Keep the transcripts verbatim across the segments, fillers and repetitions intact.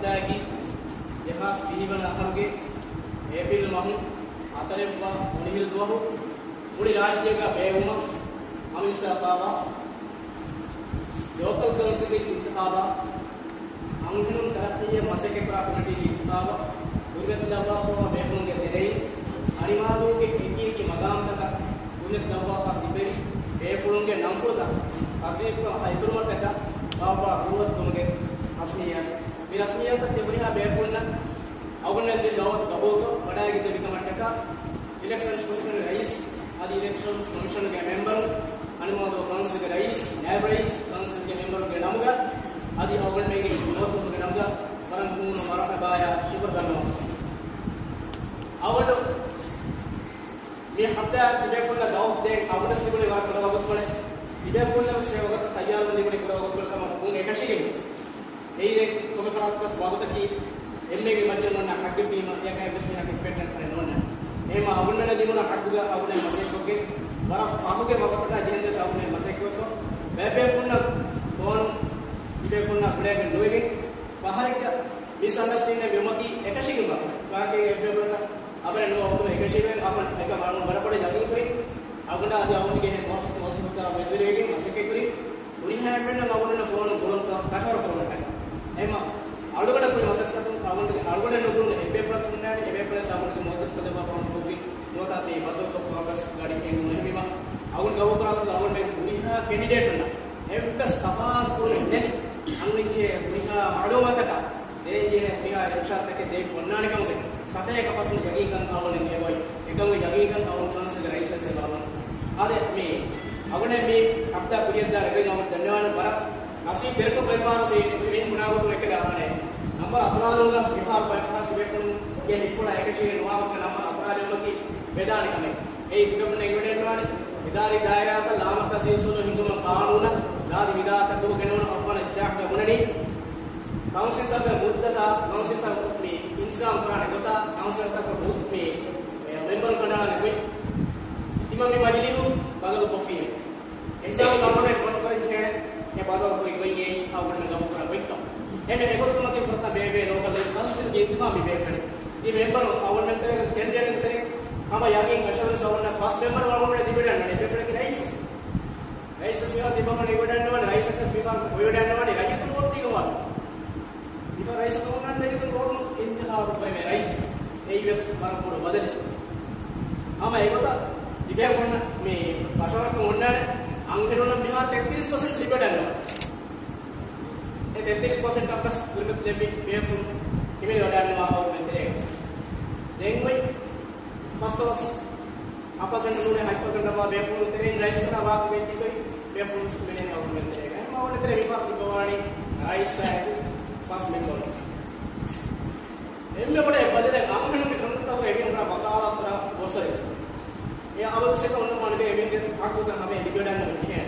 އަދާގީ ދެހާސް ވިހި ވަނަ އަހަރުގެ އޭޕްރީލް މަހު ހަތަރެއްވާ އޮނިހިލް ދުވަހު މުޅި ރާއްޖޭގަ ބޭއްވުމަށް އަމިއްސާފާވާ ލޯކަލް ކައުންސިލްގެ އިންތިޚާބަށް އަންހެނުން ތަރައްޤީއަށް މަސައްކަތްކުރާ ކޮމިޓީގެ އިންތިޚާބަށް ކުރިމަތިލައްވާފައިވާ ބޭފުޅުންގެ ތެރެއިން އަނިމާލުވުމުގެ އެކިއެކި މަގާމްތަކަށް ކުރިމަތިލައްވާފަ ތިބެވި ބޭފުޅުންގެ ނަންފުޅުތައް ތަސްދީޤުކޮށް ހައިތުރުމަށްޓަކާ ބާއްވާ ދުވަހު ދުވަހުގެ ރަސްމިއްޔާތު. މި ރަސްމިއްޔާތަށް ތިޔަ ހުރިހާ ބޭފުޅުންނަށް އަޅުގަނޑުމެން ދިން ދައުވަތު ގަބޫލުކޮށް ވަޑައިގެންދެވި ކަމަށްޓަކާ އިލެކްޝަން ކޮމިޝަނުގެ ރައީސް އަދި އިލެކްޝަން ކޮމިޝަނުގެ މެމްބަރު އަނިމާލު ކައުންސިލްގެ ރައީސް، ނާއިބު ރައީސް، ކައުންސިލްގެ މެމްބަރުންގެ ނަމުގަ އަދި އަޅުގަނޑުމެންގެ މުވައްޒަފުންގެ ނަމުގަ ވަރަށް ކުންފުނި މަރުޙަބާއާ ޝުކުރު ދަންނަވަން. އަޅުގަނޑު މި ހަފްތާ ތިބޭފުޅުންނަށް ދައުވަތު ދޭން އަޅުގަނޑުވެސް ލިބުނީ ވަރަށް ކުޑަ ވަގުތުކޮޅެއް. ތިބޭފުޅުންނަށް ވެސް އެ ވަގުތު ތައްޔާރުވެ ލިބުނީ ކުޑަ ވަގުތުކޮޅެއް ކަމަށް އެކަށީގެން. އެއިރެއް ކޮންމެ ފަރާތަކަސް ވަގުތަކީ އެންމެގެ މައްޗަށް އޮންނަ ހައްގެއްވީމަ، އެޔަކަށް އެއްވެސް މީހަކަށް އެއްފައިސާއެއް ނޯންނާނެ. އެހެންވީމަ އަޅުގަނޑަށް ލިބުނު ހައްގުގަ އަޅުގަނޑު މަސައްކަތްކޮށްގެން ވަރަށް ފަހުގެ ވަގުތަކަށް ޖެހެންވެސް އަޅުގަނޑު މަސައްކަތްކޮށް، ބައެއް ބޭފުޅުންނަށް ފޯނު ތިބޭފުޅުންނާ ގުޅޭގެން ނުވެގެން، ފަހަރެއްގަ މިސްއަންޑަސްޓޭންޑިން ވުމަކީ އެކަށީގެންވާ ވާހަކައެއް. އެއްބޭފުޅަކަށް އަބަދު ނުވަ އުތުރު އެކަށީގެން އަބަދު އެކަމަށް ވަރަށް ބޮޑަށް ޔަގީންކުރި. އަޅުގަނޑާ އަދި އަޅުގަނޑުގެ މުވައްޒަފުންގެ މެދުވެރިވެގެން މަސައްކަތްކުރި. ހުރިހާ އެންމެންނަށް އަޅުގަނޑު ފޯނު ގުޅުންތައް ތަކަރާރު ކުރުމަށްޓަކާ. އެހެންވީމަ އަޅުގަނޑަށް ކުރި މަސައްކަތުން އަޅުގަނޑު، އަޅުގަނޑަށް ނުގުޅުނު އެއްބޭފުޅަކު ހުންނާނެ. އެބޭފުޅަށް އަޅުގަނޑުގެ މުވައްޒަފުންގެ ފޯނު ގުޅުއްވި ނުވަތަ މި ބައްދަލުކޮށްފަ ވެސް ގަޑި ގެންގުޅުނު. އެހެންވީމަ އަޅުގަނޑު ގަބޫލުކުރާ އަޅުގަނޑު ހުރިހާ ކެންޑިޑޭޓުންނަށް އެއްވެސް ތަފާތު ކުރުމެއް ނެތި، އަންނަންޖެހޭ ހުރިހާ މައުލޫމާތަކާ ދޭންޖެހޭ ހުރިހާ އިރުޝާދުތަކެއް ދޭން އޮންނާނެ ކަމުގެ ސަތޭކަ ޕަސެންޓް ޔަގީންކަން އަޅުގަނޑު އެބައޮތް. އެކަމުގެ ޔަގީންކަން އަޅުގަނޑު ކައުންސިލްގެ ރައީސަށް އެބައޮތް. އާދެ، މި އަޅުގަނޑު މި ހަފްތާ ކުރިއަށްދާ ރެކޯޑް އަޅުގަނޑު ދަންނަވާނެ ވަރަށް ނަސީބު ބެރަކު ބައިފާރު މި މި ބުނާ ގޮތުން އެކަލާ އާނެ. ނަންބަރު އަތުރާލުންގަ މިފަހަރު ބައިފާރު ތިބޭފުޅުންގެ ހިތްޕުޅަށް އެކަށީގެން ނުވާ ވަގުތު ނަންބަރު އަތުރާލުމަކީ ވެދާނެ ކަމެއް. އެއީ ތިބޭފުޅުން އެނގިވަޑައިގަންނަވާނެ އިދާރީ ދާއިރާތައް ލާމަރުކަޒީ އުސޫލު ހިންގުމަށް ގާނޫނަށް ދާދި ވިދާތައް ދުވަހު ގެނައުނު އައްވާނެ އިސްލާހުގަ ބުނަނީ، ކައުންސިލްތަކުގެ މުއްދަތާ ކައުންސިލްތައް މި އިންތިޒާމް ކުރާނެ ގޮތާ ކައުންސިލްތަކުގެ މުއް-، މި މެމްބަރުން ކަނޑައަޅާނެ ގޮތް ތިމަން މި މަޖިލީހުން ބަދަލުކޮށްފިއެވެ. އެހިސާބުން އަޅުގަނޑު ކޮށް ކޮށް ޖެހޭ އެ ބަދަލު ކުރި ގޮތް އެއީ އަޅުގަނޑު ގަބޫލުކުރާ ގޮތްކަން. އެންމެ އެގޮތުން މަތި ފުރަތަމަ ބޭބޭ ލޯކަލް ކައުންސިލްގެ އިންތިޚާބު މި ބޭކަނި. ތި މެމްބަރު އަޅުގަނޑުމެން ތެރޭގަ ކެންޑިޑޭޓުން ތެރޭ ހަމަ ޔަގީން ކަށަވަރު ސަވަންނަ ފަސް މެމްބަރު އަޅުގަނޑު ދިބެޑަން ނަނެ ބޭފުޅަކީ ރައީސް. ރައީސް މިހާރު ތިބަމަން އިވަޑަންނަވާނެ ރައީސަކަސް މިފަހަރު އޮވެޑަންނަވާނެ ރައްޔިތުން ވޯޓް ދީގަވާ. މިފަހަރު ރައީސަކަށް އޮންނާނެ ރައްޔިތުން ވޯޓުން އިންތިޚާބު ކުރެވޭ ރައީސް. އެއީވެސް ވަރަށް ބޮޑު ބަދަލެއް. ހަމަ އެގޮތަށް ތިބޭފުޅުންނަށް މި ބަޝަވަރަކަށް އޮންނާނެ އަންހެނުންނަށް މިހާރު ތެއްތިރީސް ޕަސެންޓް ލިބެޑަންނަވާ. އެ ތެއްތިރީސް ޕަސެންޓަށް ވެސް ކުރިމަތިލެއްވި ބޭފުޅުން ހިމެނިވަޑައިގަންނަވާ އަހަރުމެން ތެރޭގަ. ދެން އޮތް ފަސްދޮޅަސް ހަ ޕަސެންޓް ނޫނީ ހަތް ޕަސެންޓަށް ވާ ބޭފުޅުން ތެރެއިން ރައީސްކަން ވާހަކަ ދެއްކި ގޮތް ބޭފުޅުން ހިމެނޭ އަހަރުމެން ތެރޭގަ. އެހެންވީމަ އަޅުގަނޑު ތެރޭ މިފަހަރު ތިބަވާނީ ރައީސާއި ފަސް މެމްބަރުން. އެންމެ ބޮޑަށް ބަދަލެއް އަންހެނުންގެ ކަންތައްތަކުގަ އެމީހުން ކުރާ ވަކާލާތު ކުރާ ގޮސްވަރެއް. އެ އަބަދު ސެކަ އޮންނަ މާނަގެ އެމީހުންގެ ހައްގުތައް ހަމަ ލިބިވަޑައިގަންނަވަން ޖެހޭ.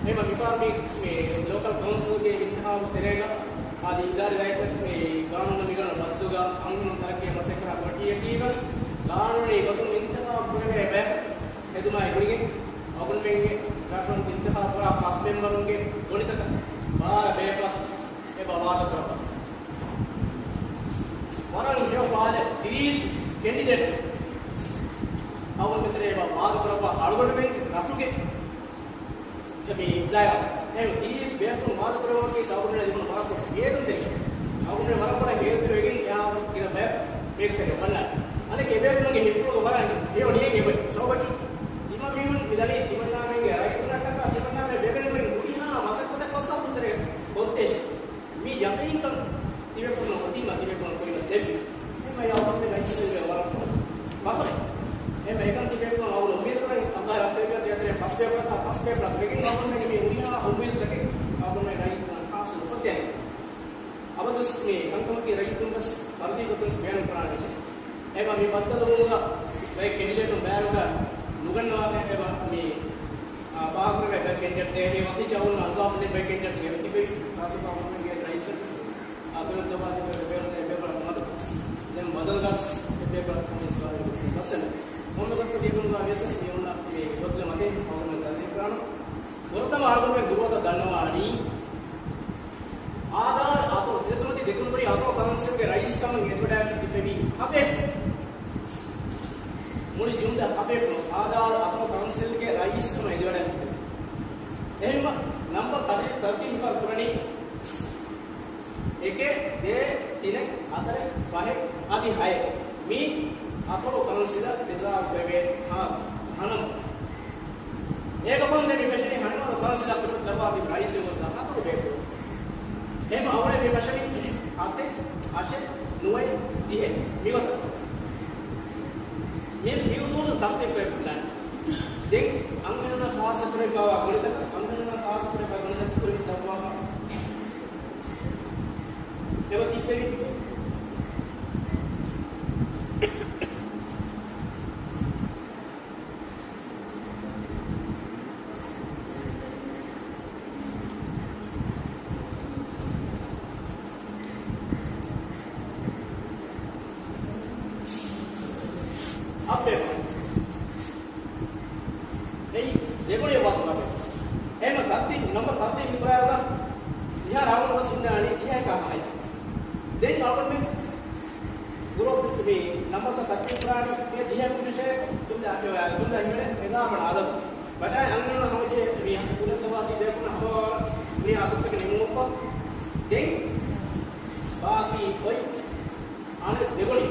އެހެންވީމަ މިފަހަރު މި، މި ލޯކަލް ކައުންސިލްގެ އިންތިޚާބު ތެރޭގަ އަދި އިދާރީ ދާއިރާތައް މި ގާނޫނު މިގަނޑު ބައްދުގަ އަންހެނުން ތަރައްޤީއަށް މަސައްކަތްކުރާ ކޮމިޓީއަކީ ވެސް ގާނޫނީ ގޮތުން އިންތިޚާބު ކުރެވޭ ބައެއް ހެދުމާއި ގުޅިގެން އަޅުގަނޑުމެންގެ ރަށުން އިންތިޚާބު ކުރާ ފަސް މެމްބަރުންގެ ގޮނޑިތަކަށް ބާރަ ބޭފަ އެބަ ވާދަކުރައްވާ. ވަރަށް ހެޔޮ ފާލެއް ތިރީސް ކެންޑިޑޭޓް އަޅުގަނޑުމެން ތެރޭ އެބަ ވާދަކުރައްވާ އަޅުގަނޑުމެން ރަށުގެ މި ދާއިރާ. އެހެން ތިރީސް ބޭފުޅުން ވާދަކުރައްވަނީ އަޅުގަނޑުމެން ލިބުނު ވަރަށް ބޮޑު ހޭދުންތެރިކަން. އަޅުގަނޑުމެން ވަރަށް ބޮޑަށް ހޭދުތެރިވެގެން އެއާ ގިނަ ބައެއް ބޭކަލެއް ވަންނާނެ. އަނެއް އެބޭފުޅުންގެ ހިތްޕުޅުގަ ވަރަށް ހެޔޮ ނިޔަތެއް އެބައޮތް. ސަބަބަކީ ތިމަން މީހުން މި ދަނީ ތިމަންނާމެންގެ ރައްޔިތުންނަށްޓަކާ ތިމަންނާމެން ވެވެން ހުރި ހުރިހާ މަސައްކަތެއް ފައްސާފުންތެރޭ ކޮށްދޭށޭ. މި ޔަޤީންކަން ތިބޭފުޅުންނަށް އޮތީމަ ތިބޭފުޅުން ކުރިމަތިލެއްވި. އެހެންވެ އަޅުގަނޑުމެން ރައްޔިތުންގެ ވަރަށް ފަޚުރެއް. އެހެންވެ އެކަން ތިބޭފުޅުން އަޅުގަނޑު އުއްމީދު ކުރަނީ އައްލާހު ރައްކައިގެ ތެރޭ ފަސް ބޭފުޅަކާ ފަސް ބޭފުޅަކު ވެގެން އަޅުގަނޑުމެންގެ މި ހުރިހާ އުއްމީދުތަކެއް އަޅުގަނޑުމެން ރައްޔިތުންނަށް ހާސިލު ކޮށްދޭނެ. އަބަދުވެސް މި ކަންކަމަކީ ރައްޔިތުން ވެސް ފަރުދީ ގޮތުން ވެސް ބޭނުން ކުރާނެ ވެއްޖެ. އެބަ މި ބައްދަލުވުމުގަ ބައެއް ކެންޑިޑޭޓުން ބައިވެރިވެ ނުގަންނަވާ އެބަ މި، އާ، ފާހަގަކުރެވޭ ބައެއް ކެންޑިޑޭޓް ދޭހި ވަކި ޗައުން އަންގާފުން ބައެއް ކެންޑިޑޭޓް ގެން ތިބެ ޚާއްޞަކޮށް އަޅުގަނޑުގެ ރައީސަށް އާ، ބޭނުން ލައްވާ ތިބެ ބޭނުން އެބޭފުޅަކު މަދު. ދެން ބަދަލުގަސް އެބޭފުޅަކު މި ސުވާލު ކުރި މައްސަލަ. ކޮންމެ ގޮތަކަށް ދީފުން ވާ ވިޔަސް މި އޮންނަ މި ގޮތުގެ މަތިން އަޅުގަނޑު ދަންނަވާނީ. ފުރަތަމަ އަޅުގަނޑުމެން ދުރުވަތަށް ދަންނަވާނީ އާދާ އަތޮޅު ތިލަތުނބަތި ދެކުނުބުރީ އަތޮޅު ކައުންސިލް ފަހެއް އަދި ހައެއް މި އަތޮޅު ކައުންސިލަށް ރިޒާވް ވެވޭ ހާ ހަނަމު. އޭގަފަހުން ދެން މި ފެށެނީ ހަނިމާދު ކައުންސިލަށް ކުރިމަތިލައްވާ ތިބި ރައީސު ވެސް ދާ ހަތަރު ބޭފުޅުން. އެހެން އަވަޅެ މި ފެށެނީ ހަތެއް، އަށެއް، ނުވައެއް، ދިހައެއް މިގޮތަށް. މި، މި އުސޫލު ތަރުތީބު ކުރެވިފައި ދެން އަންހެނުންނަށް ޚާއްޞަ ކުރެވިފައިވާ ގޮނޑިތަކަށް، އަންހެނުންނަށް ޚާއްޞަ ކުރެވިފައި ގޮނޑިތަކަށް ކުރިމަތިލައްވާފަ އެބަ ތިއްބެވި. އައްބޭފުޅު. އެއީ ދެގޮނޑި އެއްވާ ތަންތާ. އެހެން ތަރުތީބު، ނަމްބަރު ތަރުތީބު މި ކުރާއިރުގަ މިހާރު އަޅުގަނޑު ވެސް އިންނާނީ ދިހައެއް ކަހަލަ. ދެން އަޅުގަނޑުމެން ގުރޫޕް މި ނަމްބަރުތައް ތަރުތީބު ކުރާނީ މި ދިހައެއް ކުރިން ދުން ދާ ހިމެނޭ އެގާރަ ވަނަ އަދަދު. ބަޖާއި އަންހެނުންނަށް ހަމަޖެހޭ މި ކުރިން ދައްވާ ތިބޭފުޅުން ހަމަވާ މި އަދަދުތަކެއް ނިމުމަށްފަހު ދެން ބާކީ އޮތް އަނެއް ދެގޮނޑި.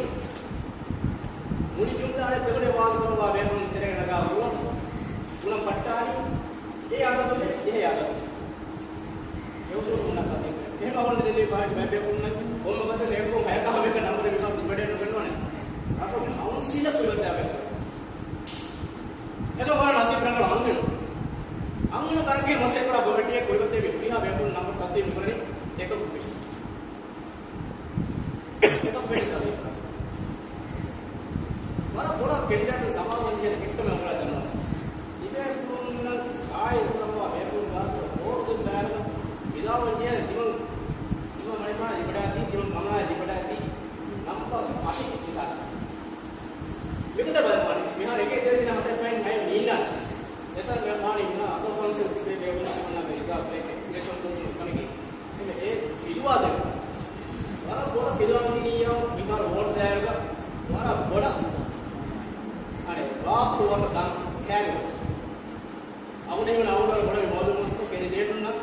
މުޅި ޖުމްލަ އަނެއް ދެގޮނޑި ވާދަކުރައްވާ ބޭފުޅުން ތެރޭގަ ނަގާ ހުޅުވަން ހުޅަން ފައްޓާނީ އެ އަދަދު ދެ، އެ އަދަދު. އެ އުސޫލު ހުންނަ ކަމެއް. އެހެން އަވަން ދެއްލީ ފާހި ބައެއް ބޭފުޅުންނަށް ކޮންމެ ގޮތެއް އެއްކޮށް ހަޔަ ކަހަލަ ނަމްބަރެއް މިސާލު ތިބަޑޭ ނުގަންނަވާނެ. އަކު ކައުންސިލަށް ކުރިމަތިވެސް. އެތަ ވަރަށް ނަސީބު ރަނގަޅު އަންހެނުން. އަންހެނުން ކަރަންޓީ މަސައްކަތް ކުރާ ކޮމިޓީއެއް ކުރިމަތިވެ ހުރިހާ ބޭފުޅުން ނަމްބަރު ތަރުތީބު ކުރަނީ އެކަކު ފެށި. އެކަކު ފެށި ތަރުތީބު. ވަރަށް ބޮޑަށް ކެންޑިޑޭޓުން ސަމާލުވަންޖެހޭ ހިކްމަތް އުޅާ ދަންނަވަން. ތިބޭފުޅުންނަށް ގާއިލް ކުރައްވާ ބޭފުޅުން ގާތު ވޯޓު ދެއްވާއިރު ވިދާޅުވަންޖެހޭ ތިމަން، ތިމަން މަނިފާ ލިބަޑާތީ، ތިމަން ކަމާ ލިބަޑާތީ ނަމްބަރު ފަށި މިސާލަށް. މިގޮތަށް ބަލަން ވާނީ. މިހާރު އެކެއް ދެވި ދިނަ ހަތެއް ފައިން ހައެއް ނީންނާނެ. އެތަން ވާނީ މިހާ އަތޮޅު ކައުންސިލް ތިބޭ ބޭފުޅުން އަންނާ ބެރިކާ ބްލޭކެ އިލެކްޝަން ކޮމިޝަނުން ކަމެކޭ. އެމެ އެ ފިލުވާ ދެން. ވަރަށް ބޮޑަށް ފިލުވާ ދިނިއްޔާ މިހާރު ވޯޓް ދާއިރުގަ ވަރަށް ބޮޑަށް. އަނެއް ވާކު ވަރަށް ދާން ކައިގެ ވޯޓް. އަޅުގަނޑު އަޅުގަނޑު ބޮޑަށް މައުލޫމާތު ކެނޑިޑޭޓުންނަށް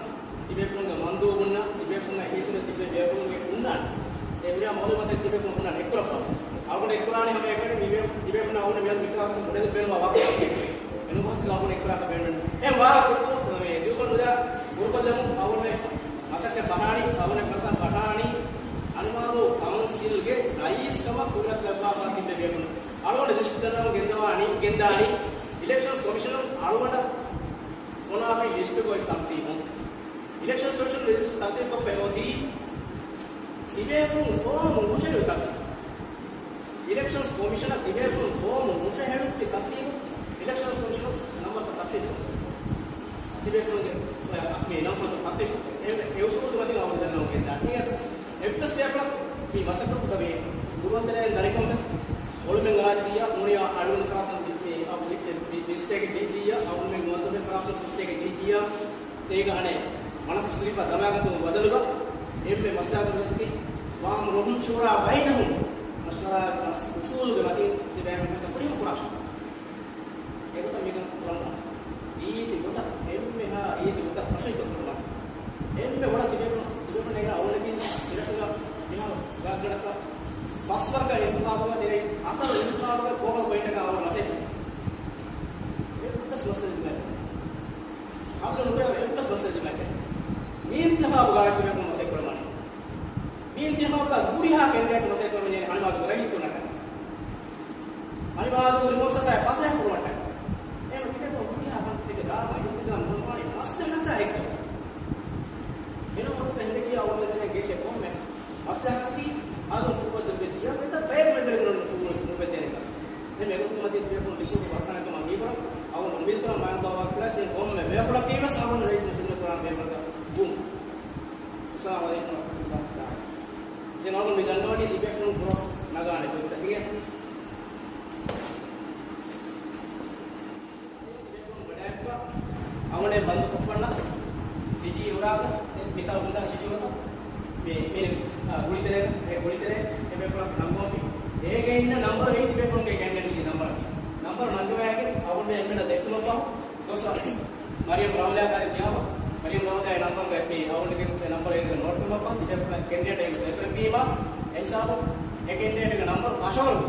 ތިބޭފުޅުންގެ މަންދޫބުންނަށް ތިބޭފުޅުންނަށް ހިތުގަ ތިބޭ ބޭފުޅުންގެ އުންނާނެ. އެ ހުރިހާ މައުލޫމާތެއް ތިބޭފުޅުން އުންނާނެ އެއްކުރައްވާ. އަޅުގަނޑު އެއްކުރާނީ ހަމަ އެކަނި މި ބޭ-، ތިބޭފުޅުން އަޅުގަނޑު މިއަދު މިކަލާކު ބުނެދެ ބޭނުންވާ ވާހަކަ އެއްކުރެ. އެނު ވާހަކަ ކުރު، މެ ދިއުކޮށް ނުލާ ގުރުކޮށް ލެމުން އަޅުގަނޑު މަސައްކަތް ފަށާނީ، އަޅުގަނޑު ކަންކަން ފަށާނީ، ހަނިމާދޫ ކައުންސިލްގެ ރައީސް ކަމަށް ކުރިމަތިލައްވާފަ ތިބޭ ބޭފުޅުން. އަޅުގަނޑު ލިސްޓް ދަންނަވަން ގެންދަވާނީ، ގެންދާނީ، އިލެކްޝަންސް ކޮމިޝަނުން އަޅުގަނޑަށް ބުނާފި ލިސްޓުގައި ތަރުތީބުން. އިލެކްޝަންސް ކޮމިޝަނުން ލިސްޓް ތަރުތީބުކޮށްފައި އޮތީ، ތިބޭފުޅުން ފޯމު ހުށަހެޅު ތަރުތީބު. އިލެކްޝަންސް ކޮމިޝަނަށް ތިބޭފުޅުން ފޯމު ހުށަހެޅުއްވި ތަރުތީބު، އިލެކްޝަންސް ކޮމިޝަނުން ނަމްބަރު ތަރުތީބު. ތިބޭފުޅުންގެ މި ނަމްބަރު ތަރުތީބު. އެ، އެ އުސޫލު މަތިން އަޅުގަނޑު ދަންނަވަން ގެންދާނީ. އެއްވެސް ބޭފުޅަކު މި މަސައްކަތުގަ މި ގުރުއަންތެރިން ދަރިކަން ވެސް އޮޅުމެއް އަރާ ޖިއްޔާ މުޅި އަޅުގަނޑު ފަރާތުން މި، މި، މި، މި ސްޓޭޓްގެ ޖިއްޔާ، އަޅުގަނޑުމެން މުވައްޒަފުން ފަރާތުން ސްޓޭޓްގެ ޖިއްޔާ، އޭގަ އަނެއް މަނަފުސް ލިބިފަ ދަމާގަތުމުގެ ބަދަލުގަ އެންމެ މަސްލަހަތު ގޮތަކީ ވާމު ރުހުން ޝޫރާ ބައިނަހުމް މަޝްވަރާ މަސް އުސޫލުގެ މަތިން ތިބޭފުޅުންނަށް ފުރިހަމަ ކުރާށޭ. އެގޮތަށް މިކަން ކުރަންވާނެ. ރީތި ގޮތަށް އެންމެހާ ރީތި ގޮތަށް ފަށައިގަތުމަށް އެންމެ ބޮޑަށް ތިބޭފުޅުން، ތިބޭފުޅުން އެނގޭ އަވަލަކީ އިރަށުގަ މިހާރު ގާތްގަނޑަކަށް ފަސްވަރުގެ އިންތިޚާބުގަ ތެރޭ ހަތަރު އިންތިޚާބުގެ ފޯކަލް ޕޮއިންޓަކަށް އަވަލު މަސައްކަތް. އެއްވެސް މައްސަލައެއް ނެތް. ހައްލު ނުކުރެވޭ އެއްވެސް މައްސަލައެއް ނެތް. މި އިންތިޚާބުގަ އިސްވެ މަސައްކަތް ކުރަމާނެ. މި އިންތިޚާބުގަ ހުރިހާ ކެންޑިޑޭޓް މަސައްކަތް ކުރަމުން ހަނިމާދު ރައްޔިތުންނަކަށް. ހަނިމާދު ރިމޯޓް ސަސާއި ފަސޭހަ ކުރުމަށްޓަކައި. އެހެން ތިބޭފުޅުން ހުރިހާ ކަންތައްތަކެއް ރާމަ އިންތިޒާމް ކުރަމުން މަސްލަހަތާ އެއްކޮށް. އެނޫން ވަގުތު ހިނގައްޖިޔާ އަވަލު ދެނެ ގެއްލެ ކޮންމެ މަސްލަހަތަކީ އަލުން ފޫބައްދަލު ވެއްޖިޔާ ވެތަ ބައެއް މެދަރިން ނުވަތަ ނުބެއްދޭނެކަން. ދެން މެގޮތުން މަތިން ތިބޭފުޅުން ވިސްނުން ވައްކާނެ ކަމަށް މީބަރަށް އަވަލު އުއްމީދު ކުރަން މާތް ދައުވާ ކުރާ ދެން ކޮންމެ ބޭފުޅަކީ ވެސް އަވަލު ރައީސް މުސްލިމް ކުރާން ބޭފުޅަކަށް ވުން. އައްސަލާމު ޢަލައިކުމް ވަރަޙްމަތުﷲ ތަޢާލާ. ދެން އަޅުގަނޑު މި ދަންނަވަނީ ތިބޭފުޅުން ގުރޫޕް ނަގާނެ ގޮތްތަކެއް. އަޅުގަނޑު ބަންދު ކޮށްފަންނަ ސިޓީ އުރާގަ، މިތާ ހުންނަ ސިޓީ އުރާގަ، މި، މި، އާ، ގުޅިތެރޭގަ، އެ ގުޅިތެރޭ އެ ބޭފުޅަކު ނަންގަވަން. އޭގެ އިންނަ ނަންބަރު އެއީ ތިބޭފުޅުންގެ ކެންޑިޑޭޓްސް ނަންބަރަކީ. ނަންބަރު ނަންގަވައިގެން އަޅުގަނޑު އެންމެނަށް ދެއްކުމަށްފަހު ގޮސް މަރިޔަމް ރައުލާ ކާރި ދިޔާމަ، މަރިޔަމް ރައުލާގެ ނަންބަރުގައި މި އަޅުގަނޑުގެ ނަންބަރު އޭގެ ނޯޓް ކުރުމަށްފަހު ތިބޭފުޅާ ކެންޑިޑޭޓް އޭގެ ސެލެކްޓް ވީމަ، އެހިސާބު ކެނޑިޑޭޓްގެ ނަމްބަރު ފަށަވަރު.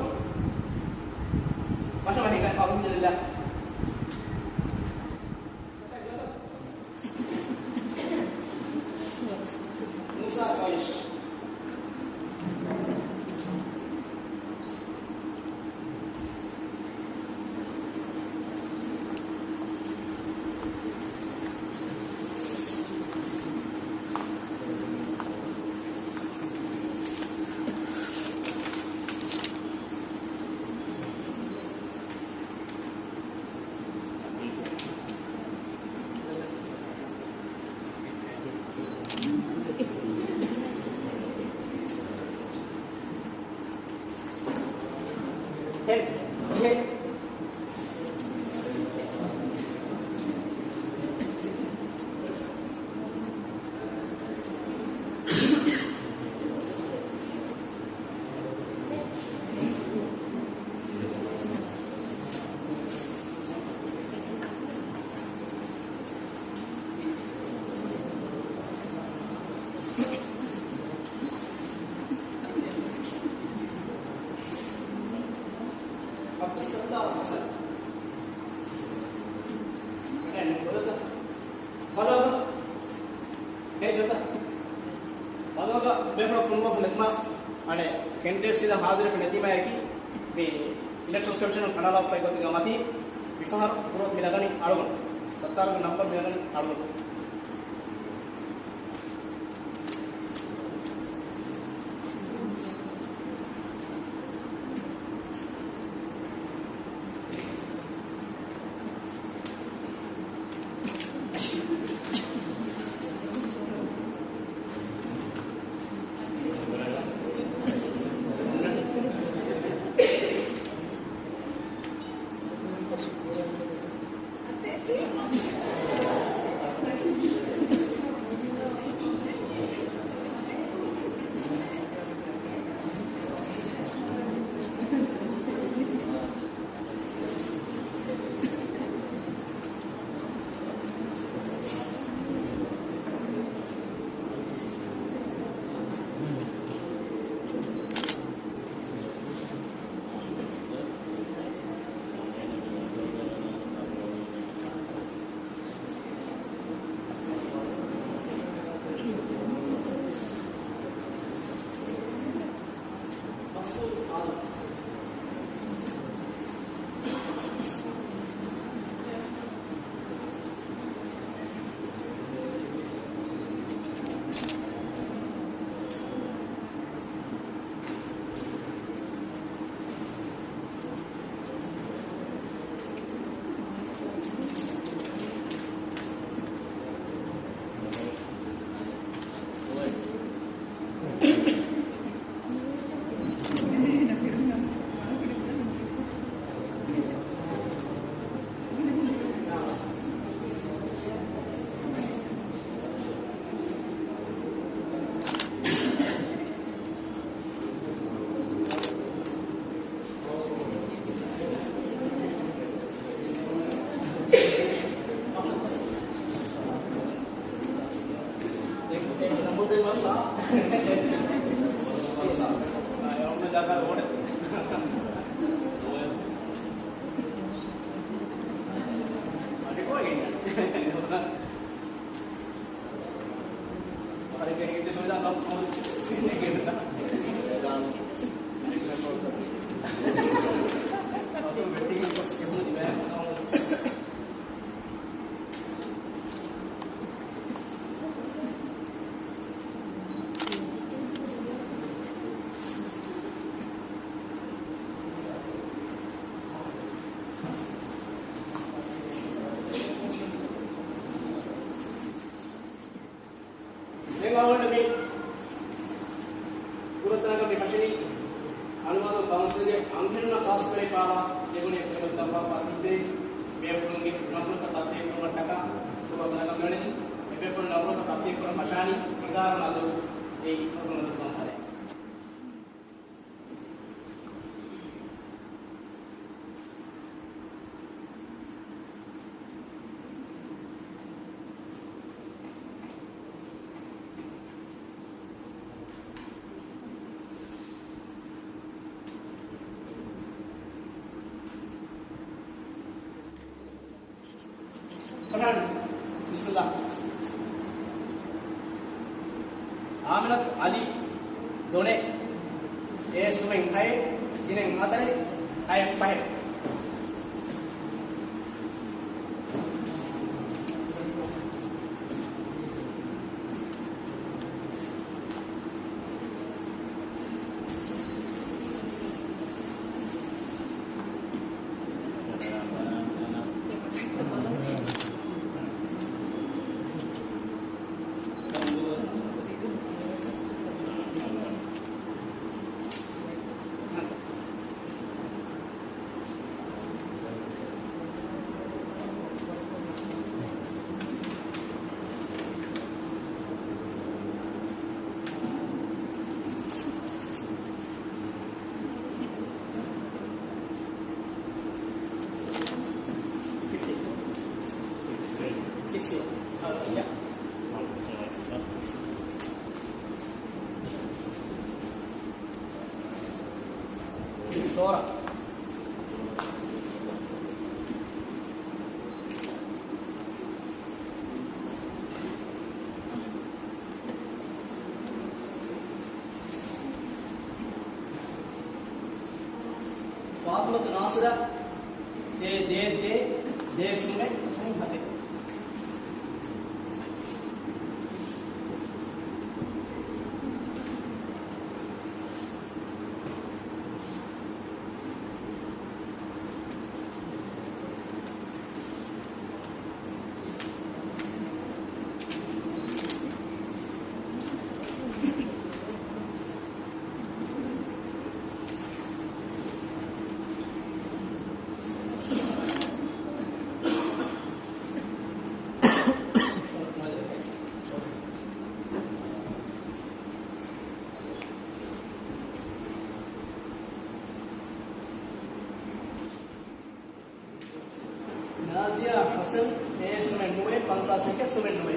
ފަށަވަރު ހިނގާ، އަލްޙަމްދުލިއްލާހް. މޫސާ ޤުރައިޝް. ޢަބްދުއްސައްތާރު ޙަސަން. ހަލޯ. ހޭ ދަތާ. ހަލޯ ބޭފުޅަށް ފޮނުވާފަ ނެތުމާ، އަނެއް ކެންޑިޑޭޓްސް ސީދާ ހާޒިރުވެފަ ނެތީމާއަކީ، މި އިލެކްޝަން ކޮމިޝަނުން ކަނޑައަޅާފައި ގޮތުގަ މަތީ، މިފަހަރު ބުރޯތް މި ނަގަނީ އަޅުގަނޑު. ސައްތާރުގެ ނަމްބަރު މި ނަގަނީ އަޅުގަނޑު. ދެން އަޅުގަނޑު މި ކުރަން ތަނަކަށް މި ފަށަނީ އަންވާދޫ ކައުންސިލްގެ އަންހެނުންނަށް ޚާއްޞަކުރެވިފާވާ ދެގުނައެއް ކުރިމަތިލައްވާފާ ތިއްބެވި ބޭފުޅުންގެ ނަފްރަތައް ތައްތިއްބެއް ކުރުމަށްޓަކާ ކުރަން ތަނަކަށް މިއުޅެނީ. އެބޭފުޅުން ނަފްރަތައް ތައްތިއްބެއް ކުރަން ފަށާނީ ކުޅިދާރު ނަދުރު އެއީ ފުރަތަމަ ނަދުރު ކަމަށް ބަލައި. ފަރްހާން، ބިސްމިއްލާ. އާމިނަތު އަލީ ދޮނެއް، އޭ ސުމެން ހައެއް، ތިނެއް ހަތަރެއް، ހައެއް ފަހެއް. ސޯރާ. ފާޠިމަތު ނާޞިރާ، އޭ ދޭއް ދޭއް، ދޭއް ސުމެއް، ސުމެއް ހަތެއް. ނާޒިޔާ ޙަސަން، އޭ ސުމެއް ނުވޭ، ފަންސާސް އެކެއް ސުމެއް ނުވޭ.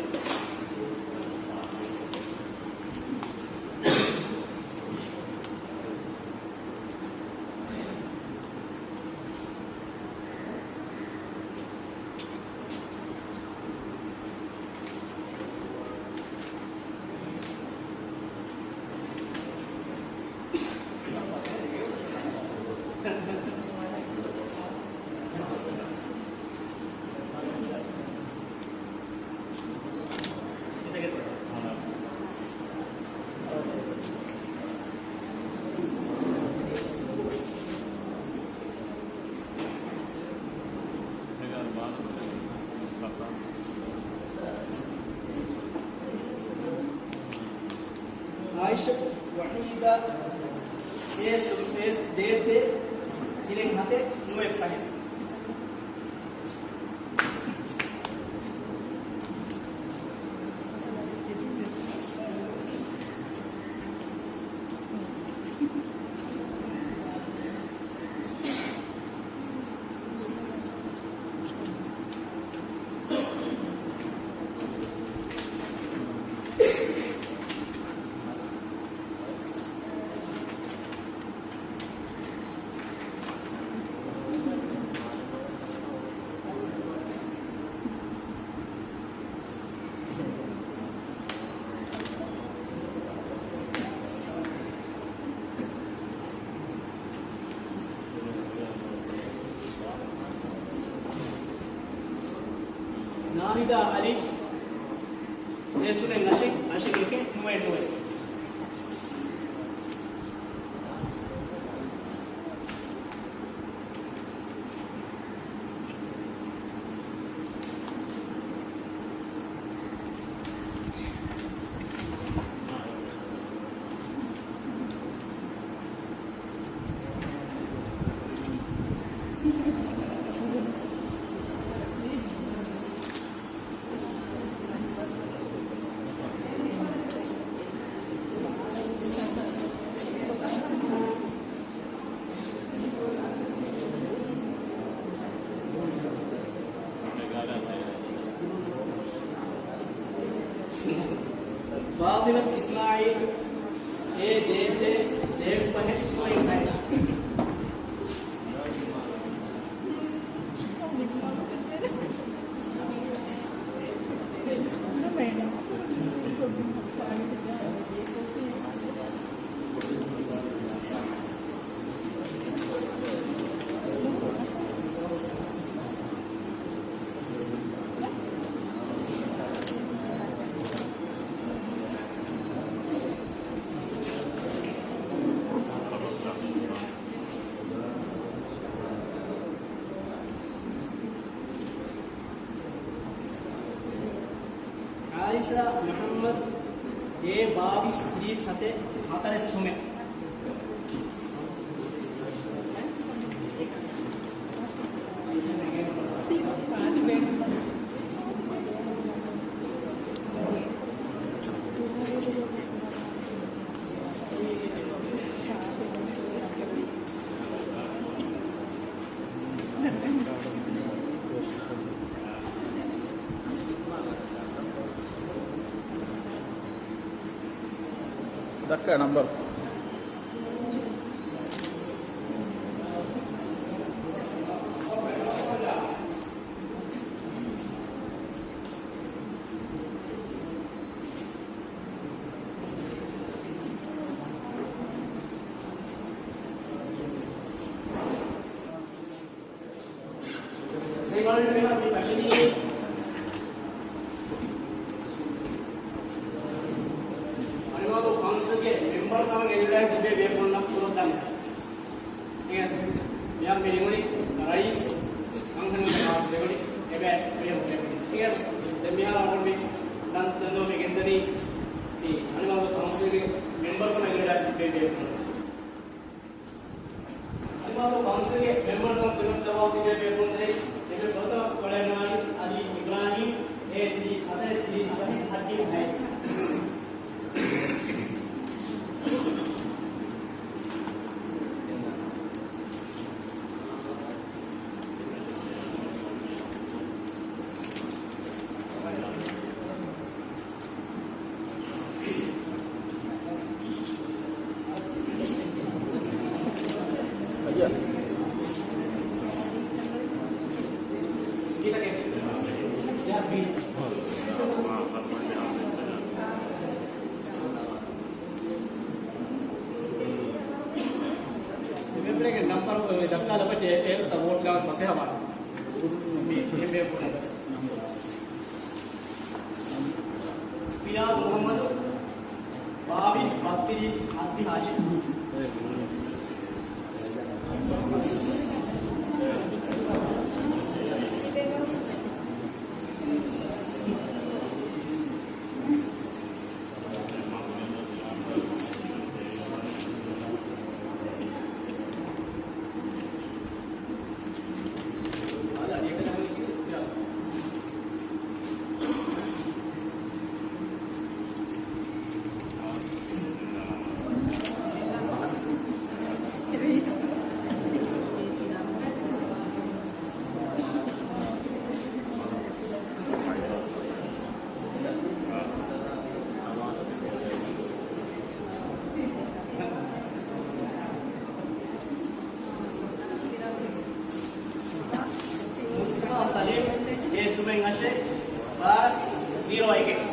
އާއިޝަތު ވަޙީދާ، އޭ ސު-، އޭ ދޭއް ދޭއް، ތިނެއް ހަތެއް، ނުވެއް ފަހެއް. ނާހިދާ އަލީ، އޭ ސުމެއް އަށެއް، އަށެއް އެކެއް، ނުވެއް ނުވެއް. ފާޠިމަތު އިސްމާޢީލް، އޭ ދޭއް ދޭއް، ދޭއް ފަހެއް، ސުވައި ހައެއް. އަލިސާ މުޙައްމަދު، އޭ ބާވީސް ތިރީސް ހަތެއް ހަތަރެއް ސުމެ. ދައްކާ ނަންބަރު. ދެން އަޅުގަނޑު މިހާރު މި ފެށެނީ އަނިމާދޫ ކައުންސިލްގެ މެމްބަރު ކަމަށް އެނގިވަޑައި ތިބޭ ބޭފުޅުންނަށް ކުރައްދާނެ. މިހާރު މި ނިމުނީ ރައީސް އަންހެނުންގެ ޚާއްޞަ ބެގުނި އެބަ ބޭފުޅުން. ދެން މިހާރު އަޅުގަނޑު މި ދަން-، ދަންނަވަން ގެންދަނީ މި އަނިމާދޫ ކައުންސިލްގެ މެމްބަރު ކަމަށް އެނގިވަޑައި ތިބޭ ބޭފުޅުން. އަނިމާދޫ ކައުންސިލްގެ މެމްބަރުކަމަށް ތިބެ-، ތިބެ ބޭފުޅުން ދެން އެންމެ ފުރަތަމަ ވަޑައިގަންނަވާނީ އަލީ އިބްރާހީމް، އޭ ތިރީސް ހަތަރެއް ތިރީސް ފަހެއް ހައްޑިހަ ހައެއް. އެމްއެފްއޭގެ ނަންބަރު ދައްކާލަބައްޗޭ އޭރު ވޯޓް ލާންޗް ފަސޭހަވާނެ. މި އެމްއެފް ނަންބަރު. ފިޔާދު މުޙައްމަދު، ބާވީސް ބައްތިރީސް ހައްދިހަ އަށެއް. މުޞްޠަފާ ސަލީމް، އޭ ސުމެއް އަށެއް، ބާރަ ޒީރޯ އެކެއް.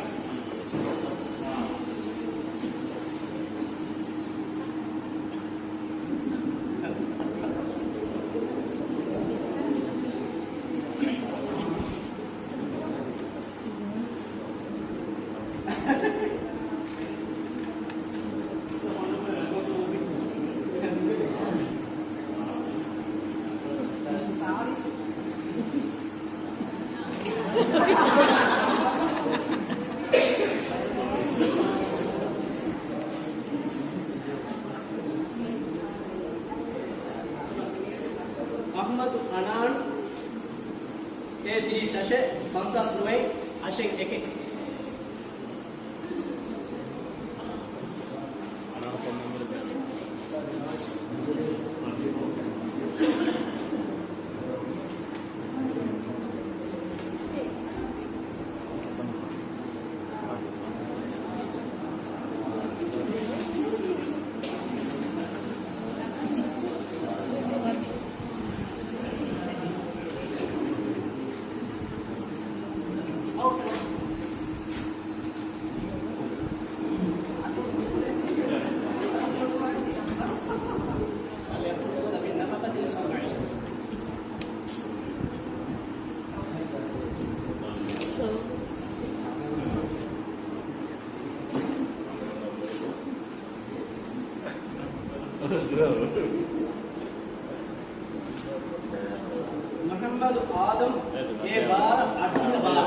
އަޙްމަދު އަނާން، އޭ ތިރީސް އަށެއް، ފަންސާސް ނުވައެއް، އަށެއް އެކެއް. މުޙައްމަދު އާދަމް، އޭ ބާރަ އަށް ބާރަ.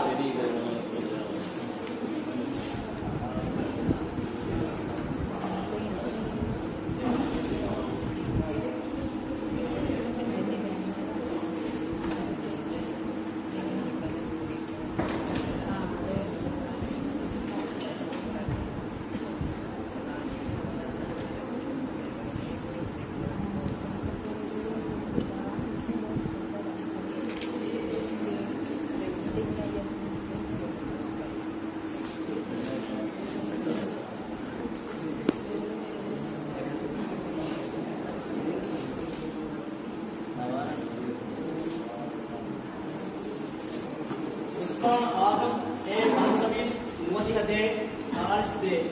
އާދަމް އޭ ފަންސަވީސް ނުވަދިހަ ދޭއް ސާޅީސް ދޭއް.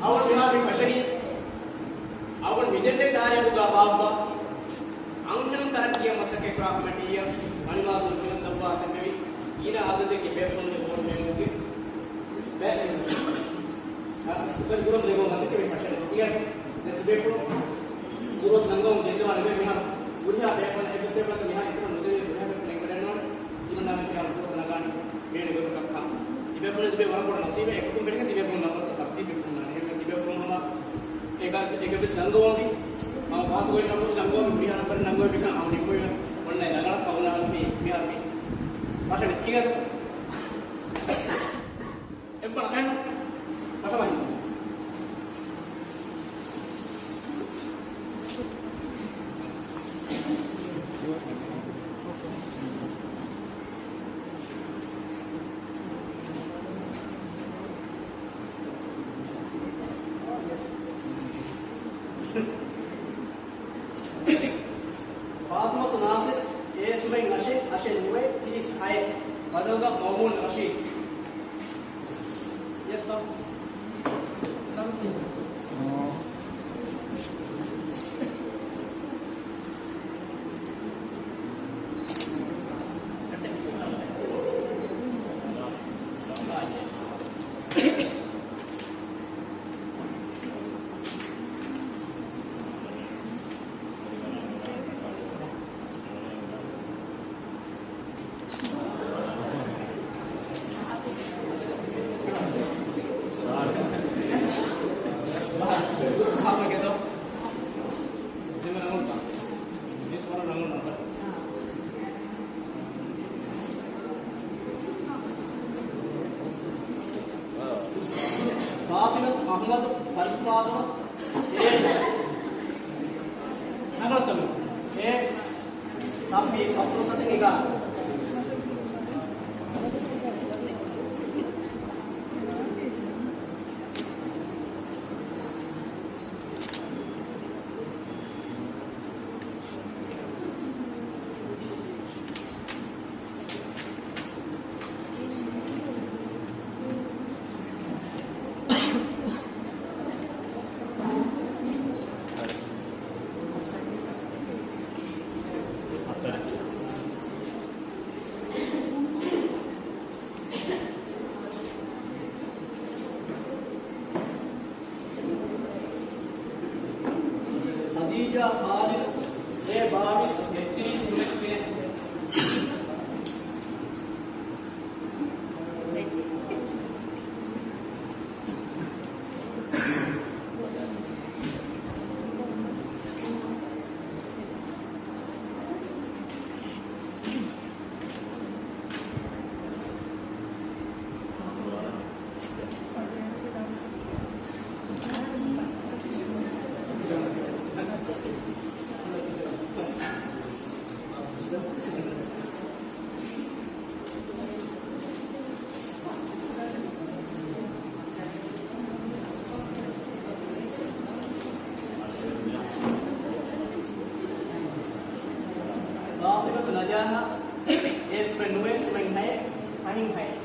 އަޅުގަނޑު މިހާރު މި ފަށަނީ، އަޅުގަނޑު މިދެންނެވި ތާރީޚުގަ ބާއްވާ އަންހެނުން ތަރައްގީއަށް މަސައްކަތްކުރާ ކޮމިޓީއަށް މަނިވާގުން ހިލަން ދައްވާ ތެދުވެވި ގިނަ އަދަދެއްގެ ބޭފުޅުންގެ ވޯޓް ބޭނުމުގެ ބައި، އަ، ސޮރީ، ގުރުއަތު ލިބުނު މަސައްކަތް މި ފަށަނީ. ތިޔަ ދެ ބޭފުޅުން ގުރުއަތު ނަންގަވަމުން ގެންދަވާނެ. މިހާރު ހުރިހާ ބޭފުޅުން އެއްވެސް ބޭފުޅަކަށް މިހާރު އެކަމަށް ނުދެވޭ ހުރިހާ ބޭފުޅުން އެނގިވަޑައިގަންނަވާނެ. ތިމަންނާ މިހާރު ގުރުއަތު ނަގާނީ ވޭނެ ގޮތަކަށް ކަން. ތިބޭފުޅުން ތިބޭ ވަރަށް ބޮޑު ނަސީބެއް. އެކަކުން ފެނިގެން ތިބޭފުޅުން ނަންބަރުތައް ތަރުތީބު ވެފަ ހުންނާނެ. އެހެންވެ ތިބޭފުޅުން ހަމަ އެކަ، އެކަވެސް ނަންގަވަމުން ހަމަ ފަހަތު ގޮތް ނަންބަރު ނަންގަވަމުން މިހާ ނަންބަރު ނަންގަވަމުން މިހާ ހަމަ ނިންމުވި އޮންނަ ރަނގަޅަށް ކައުނާ މި، މިހާރު މި ފަށަނީ. އެއްވަރަށް އެހެން ފަށަމަ ހިން. ފާތިމަތު ނާސިރު، އޭ ސުމެއް އަށެއް، އަށެއް ނުވައެއް، ތިރީސް ހައެއް، ބަދަލުގަ މައުމޫން ރަޝީދު. ޔެސް، ތަ. ފާތިމަތު އަޙްމަދު، ފަރުދު ފާތިމަ، އޭ، ރަނގަޅަށް ތަމަން. އޭ، ސައްބީސް ފަސްދޮޅަސް އަތެއް އެގާރަ. ޚަދީޖާ ޚާލިދު، އޭ ބާވީސް އެއްތިރީސް ސުމެއް ފިނެއް. ފާތިމަތު ނަޖާހާ، އޭ ސުމެއް ނުވައެއް، ސުމެއް ހައެއް، ފަހެއް ހައެއް.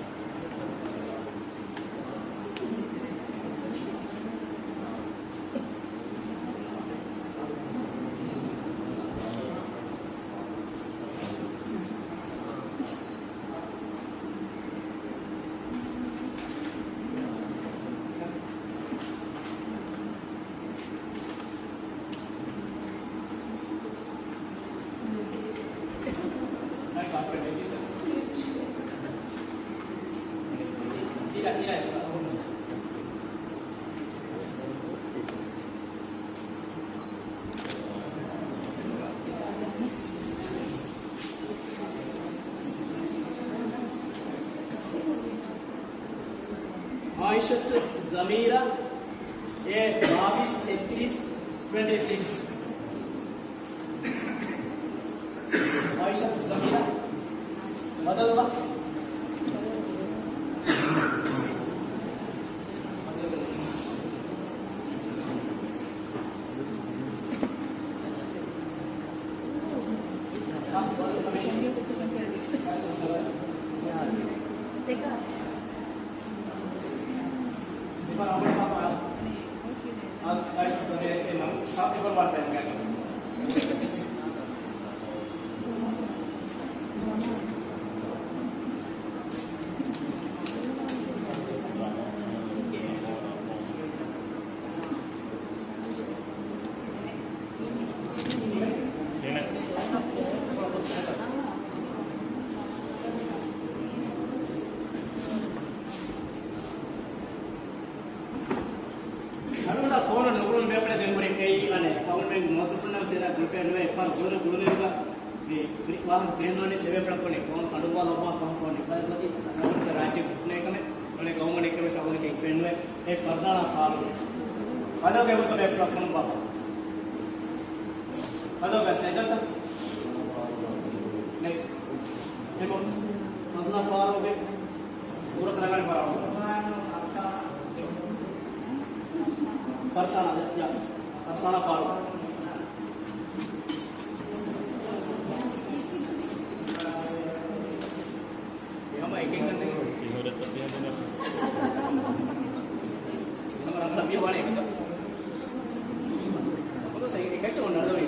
އައިޝަތު ޒަމީރާ، އޭ ބާވީސް ތެއްތިރީސް، ޓްވެންޓީ ސިކްސް. އައިޝަތު ޒަމީރާ، ބަދަލުވާ. އަޅުގަނޑާ ފޯނު ނުގުޅުނު ބޭފުޅެއް ދެން ހުރި އެއީ އަނެއް އަޅުގަނޑުމެން މުވައްޒަފުންނަށް ވެސް އެދާ ގުޅިފައެއް ނުވޭ. އެއްފަހަރު ގުޅުނު ގުޅުނުއިރުގަ މި ފްރީ ވާހަކަ ފެންނޯނެ ސެވޭފުޅަކުން ފޯނު ކަނޑުއްވާލައްވާ ފަހުން ފޯނު ނިކަލައްވަތީ ރާއްޖެ ގުފްނޭ ކަމެއް ނޫނޭ ގައުމު ނެއްކެވެސް އަޅުގަނޑަކީ ފެންނުވޭ. އެ ފަރުދާނާ ފާރު ހަލޯ ގެ ވަގުތު ބޭފުޅަކު ފޮނުއްވާފަ. ހަލޯ ގަސް ނެތަތަ؟ ނެ. އެމަ ފަޒްލާ ފާރުގެ ސޫރަތަށް ރަނގަޅި ފާރު. ފަރްސާނާ، ޔާ. ފަރްސާނާ ފާރު. ހަމަ އެކެއް ކަން ދެން. ހަމަ ރަނގަޅަށް މި ވާނެ އެކަން. ހަމަ ސައި އެކައްޗަށް އޮންނަ އަދަވީ.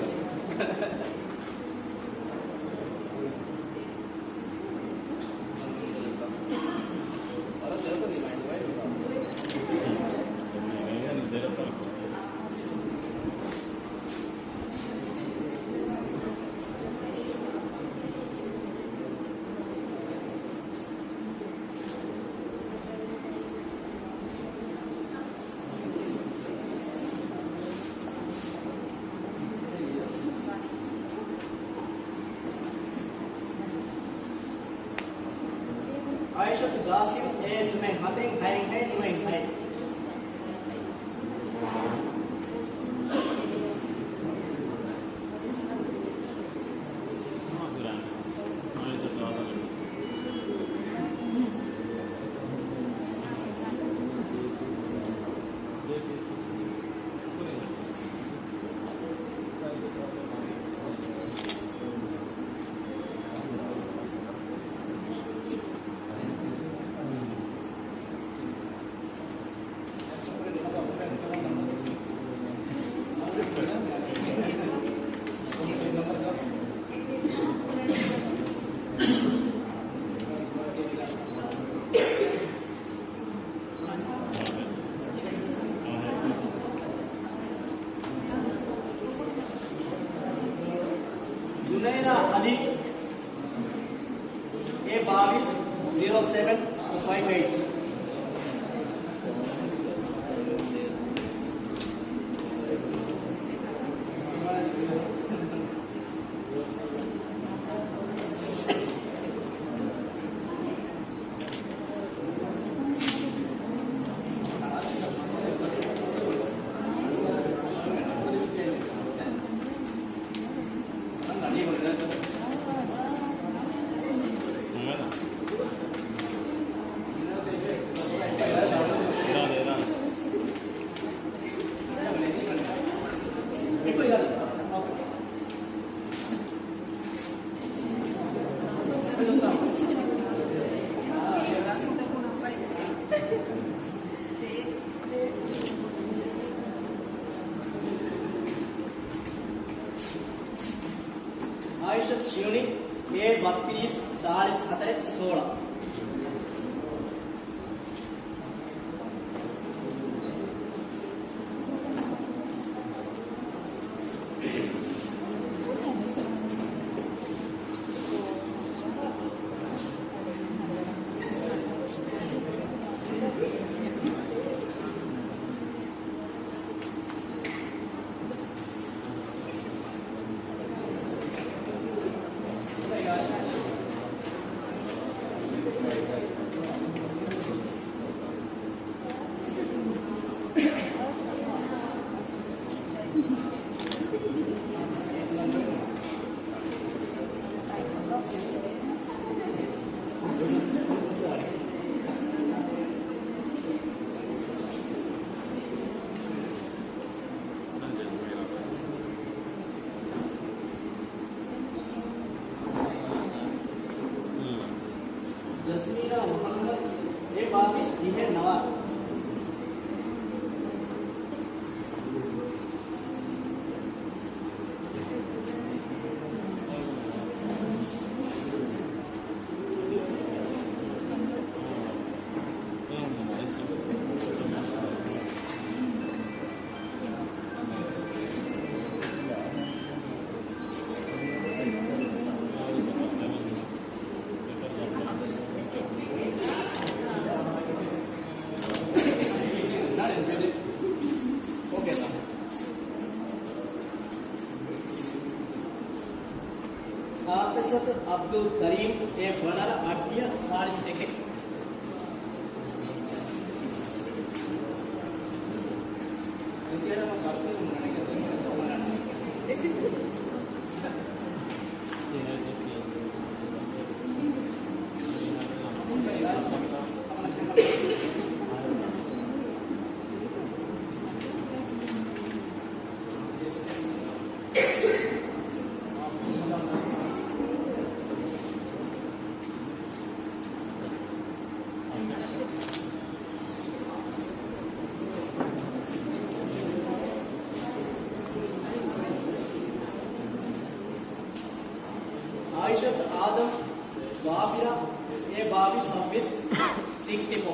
އައިޝަތު ގާސިމް، އޭ ސުމެއް ހަތެއް ހައެއް ހައެއް ނުވައެއް ހައެއް. ޒުނައިރާ އަލީ، އޭ ބާވީސް، ޒީރޯ ސެވެން ފައިވް އެއިޓް. އާއިޝަތު ޝިޔުނި، އޭ ބައްތިރީސް، ސާޅީސް ހަތަރެއް ސޯޅަ. އައިސަތު އަބްދުލް ކަރީމް، އެ ވަނަރަ އަށްޑިހަ ފާރިސް އެކެއް. އާއިޝަތު އާދަމް ޣާފިރާ، އެ ބާވީސް ސައްބީސް، ސިކްސްޓީ ފޯ.